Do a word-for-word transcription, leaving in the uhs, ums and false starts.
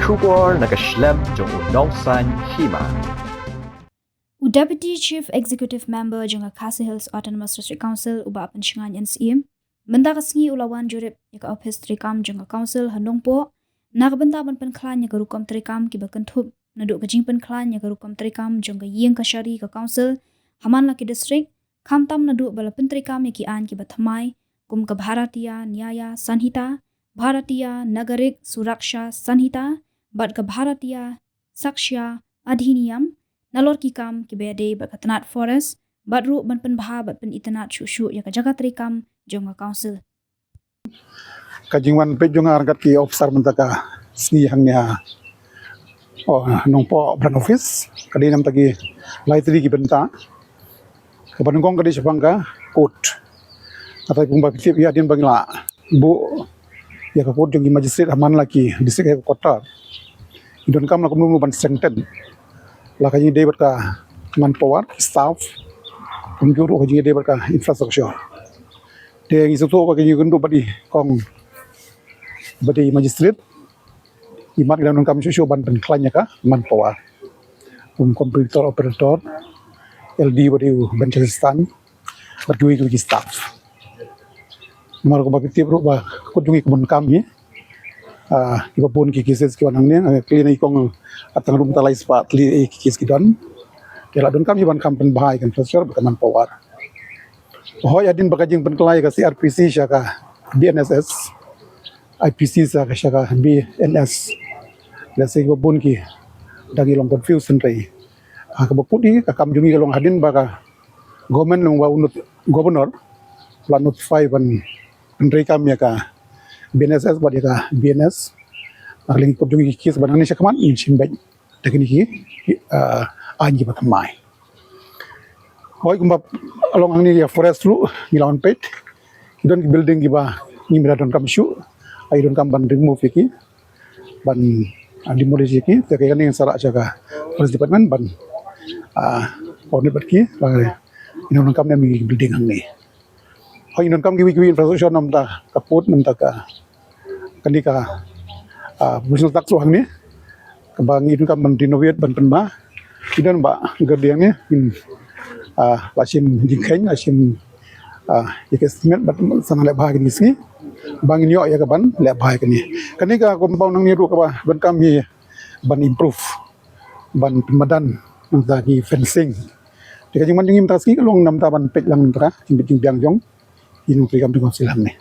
Khubor na ka shlem jong u Nongsaiñ Hima. U Deputy Chief Executive Member jong ka Khasi Hills Autonomous District Council, u Bah Pynshngain N C M, mynta ka sngi u la wan jurip ïa ka ophis treikam jong ka Council ha Nongpoh, na ka bynta ban pynkhlaiñ ïa ka rukom treikam kiba kynthup naduh ka jingpynkhlaiñ ïa ka rukom treikam jong ka ïing kashari ka Council ha man la ki district, khamtam naduh ba la pyntreikam ïa ki aiñ kiba thymmai, kum ka Bharatiya Nyaya Sanhita, Bharatiya Nagarik Suraksha Sanhita, bad ka Bharatiya Sakshya Adhiniyam, nalor ki kam kiba ïadei bad ka tnat forest, bad ruh ban pynbha bad pynitynnad shuh shuh ïa ka jaka treikam jong ka Council. Ka jingwan peit jong nga ryngkat ki officer mynta ka sngi hangne ha, oh, Nongpoh Branch Office, ka dei namar ki lai tylli ki bynta. Kaba nyngkong ka dei shaphang ka court. Kata kumba phi tip ïa hadien ba ngi la buh ïa ka court jong ki magistrate ha man la ki district headquarter, ngi donkam la kumno ban strengthen la ka jingïadei bad ka manpower, staff, kumjuh ruh ka jingïadei bad ka infrastructure. Te ngi sngewthuh ba ka jingïakynduh bad i kong bad i magistrate, imat ngi dang donkam shuh shuh ban pynkhlaiñ ïa ka manpower, kum computer operator, L D bad i bench assistant, bad kiwei kiwei ki staff. Namar kumba phi tip ruh ba ka court jong ngi ka bun kam hi, ah, kiba bun ki cases kiba nang ne, ah, kali na i kong, ah, tang ruh mynta lai spah tylli, eh, ki case ki don. Te la donkam hi ban kham pynbha ïa ka infrastructure bad ka manpower. Hooid, hadien ba ka jingpynkylla ïa ka C R P C sha ka B N S S, I P C sha ka, sha ka B N S, lehse kiba bun ki dang ïalong confuse hynrei, ah, kaba kut hi, ka kam jong ngi ka long hadien ba ka government, long ba u not-, governor la notify ban pyntreikam ïa ka B N S S bad ïa ka B N S. Ka liang court jong ngi ki case ba nang ne shakhmat ngin shim beit da kine ki, ah, aiñ kiba thymmai. Hooid, kumba long hangne ïa forest ruh ngi la wan peit, ki don ki building kiba ngim da donkam shuh, ngi donkam ban remove ïa ki, ban, ah, demolish ïa ki. Te kane ngin sa rah sha ka forest department ban, ah, coordinate bad ki, ah, ngi donkam ne em ïa ki building hangne. Hooid, ngi donkam kiwei kiwei infrastructure namar ka port, namar ka, kane ka, ah, provincial tax ruh hangne, kaba ngi donkam ban renovate ban pynbha. Ki don ba ka dei hangne, ngin, ah, la shim jingkheiñ, la shim, ah, ïa ka estimate bad sa nang leh bha kine ki sngi ba ngin ïoh ïa ka ban leh bha ïa kane. Kane ka compound hangne ruh kaba donkam hi ban improve, ban pynmadan, namar ki fencing. Te ka jingwan jong ngi mynta ka sngi ka long namar ban peit lang namar ka jingbit jingbiang jong ki nongtrei kam jong ka council hangne.